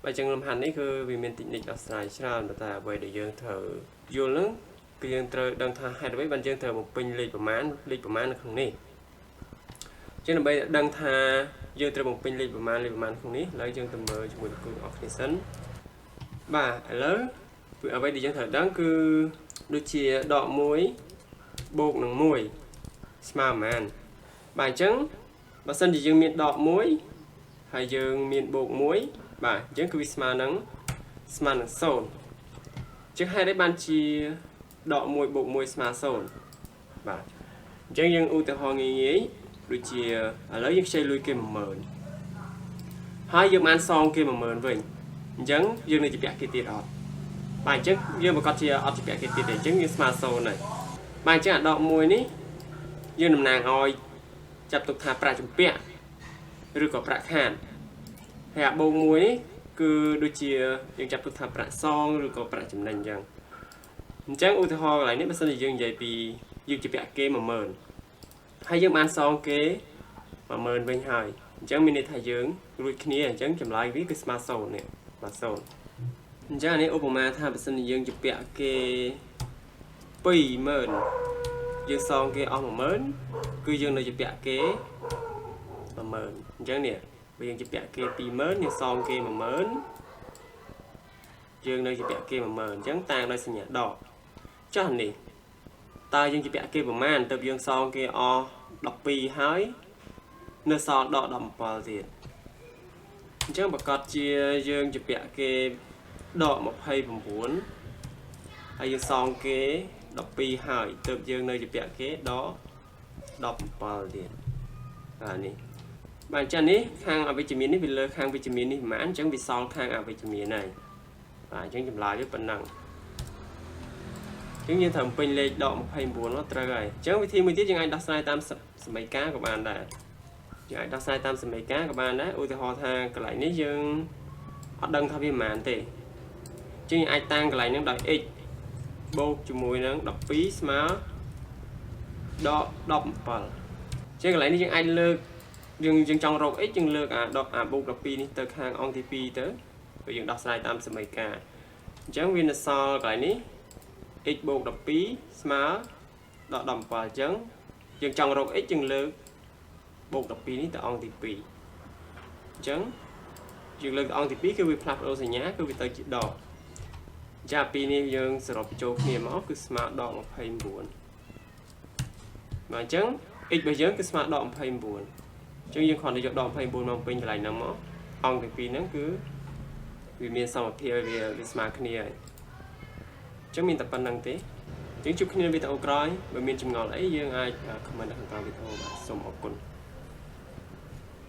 បើចឹងលំហាត់នេះគឺវាមានតិចនិចដោះស្រាយច្រើនប៉ុន្តែអ្វីដែលយើងត្រូវយល់ហ្នឹងគឺយើងត្រូវដឹងថាហេតុអ្វីបានយើងត្រូវបំពេញលេខប្រមាណលេខប្រមាណនៅក្នុងនេះចឹងដើម្បីដឹងថាយើងត្រូវបំពេញលេខប្រមាណលេខប្រមាណក្នុងនេះឥឡូវយើងទៅមើលជាមួយលោកគ្រូទាំងអស់គ្នាសិនបាទឥឡូវគឺអ្វីដែលយើងត្រូវដឹងគឺដូចជាដក1បូកនឹង1ស្មើប៉ុន្មានបាទអញ្ចឹងបើសិនជាយើងមានដក1ហើយយើងមានបូក1បាទអញ្ចឹងគឺវាស្មើនឹង0ជាងហេតុអីបានជាដក1បូក1ស្មើ0បាទអញ្ចឹងយើងឧទាហរណ៍ងាយងាយដូចជាឥឡូវយើងខ្ចីលុយគេ10000ហើយយើងបានសងគេ10000វិញអញ្ចឹងយើងនៅជំពាក់គេទៀតអត់បាទអញ្ចឹងយើងប្រកាសជាអត់ជំពាក់គេទៀតទេអញ្ចឹងយើងស្មើ0ហើយបាទអញ្ចឹងអាដក1នេះយើងតំណាងឲ្យចាប់ទុកថាប្រាក់ជំពាក់ឬក៏ប្រាក់ខាតហើយអាបូក1នេះគឺដូចជាយើងចាប់ទុកថាប្រាក់សងឬក៏ប្រាក់ចំណេញអញ្ចឹងអញ្ចឹងឧទាហរណ៍កន្លែងនេះបើសិនជាយើងនិយាយពីយើងជំពាក់គេ10000ហើយយើងបានសងគេ10000វិញហើយអញ្ចឹងមានន័យថាយើងរួចគ្នាអញ្ចឹងចម្លើយវាគឺស្មើ0នេះបាទ0អញ្ចឹងអានេះឧបមាថាបើសិនជាយើងជំពាក់គេ20000យើងសងគេអស់10000គឺយើងនៅជំពាក់គេ10000អញ្ចឹងនេះបើយើងជំពាក់គេ20000យើងសងគេ10000យើងនៅជំពាក់គេ10000អញ្ចឹងតាំងដោយសញ្ញាដកចុះនេះតើយើងជំពាក់គេប្រមាណទៅយើងសងគេអស់12ហើយនៅសល់ដក17ទៀតអញ្ចឹងប្រកាសជាយើងជំពាក់គេដក29ហើយយើងសងគេ12ហើយទៅយើងនៅជំពាក់គេដក17ទៀតបាទនេះបាទអញ្ចឹងនេះខាងអវិជ្ជមាននេះវាលើខាងវិជ្ជមាននេះប្រហែលអញ្ចឹងវាសល់ខាងអវិជ្ជមានហើយបាទអញ្ចឹងចម្លើយវាប៉ុណ្ណឹងអញ្ចឹងយើងត្រូវបំពេញលេខដក29មកត្រូវហើយអញ្ចឹងវិធីមួយទៀតយើងអាចដោះស្រាយតាមសមីការក៏បានដែរយើងអាចដោះស្រាយតាមសមីការក៏បានដែរឧទាហរណ៍ថាកន្លែងនេះយើងអត់ដឹងថាវាប៉ុន្មានទេអញ្ចឹងយើងអាចតាំងកន្លែងហ្នឹងដោយ x បូកជាមួយនឹង12ស្មើដក17អញ្ចឹងកន្លែងនេះយើងអាចលើកយើងយើងចង់រក x យើងលើកអាដកអាបូក12នេះទៅខាងអង្គទី2ទៅព្រោះយើងដោះស្រាយតាមសមីការអញ្ចឹងវានៅសល់កន្លែងនេះ x បូក12ស្មើដក17អញ្ចឹងយើងចង់រក x យើងលើកបូក12នេះទៅអង្គទី2អញ្ចឹងយើងលើកទៅអង្គទី2គឺវាផ្លាស់ប្ដូរសញ្ញាគឺវាទៅជាដកចាពីរនេះយើងសរុបបញ្ចូលគ្នាមកគឺស្មើដក29បាទអញ្ចឹង x របស់យើងគឺស្មើដក29អញ្ចឹងយើងគ្រាន់តែយកដក29មកពេញកន្លែងហ្នឹងមកអង្គទាំងពីរហ្នឹងគឺវាមានសមភាពវាវាស្មើគ្នាហើយអញ្ចឹងមានតែប៉ុណ្្នឹងទេអញ្ចឹងជួបគ្នានៅវីដេអូក្រោយបើមានចម្ងល់អីយើងអាច comment នៅខាងក្រោមវីដេអូបាទសូមអរគុណ។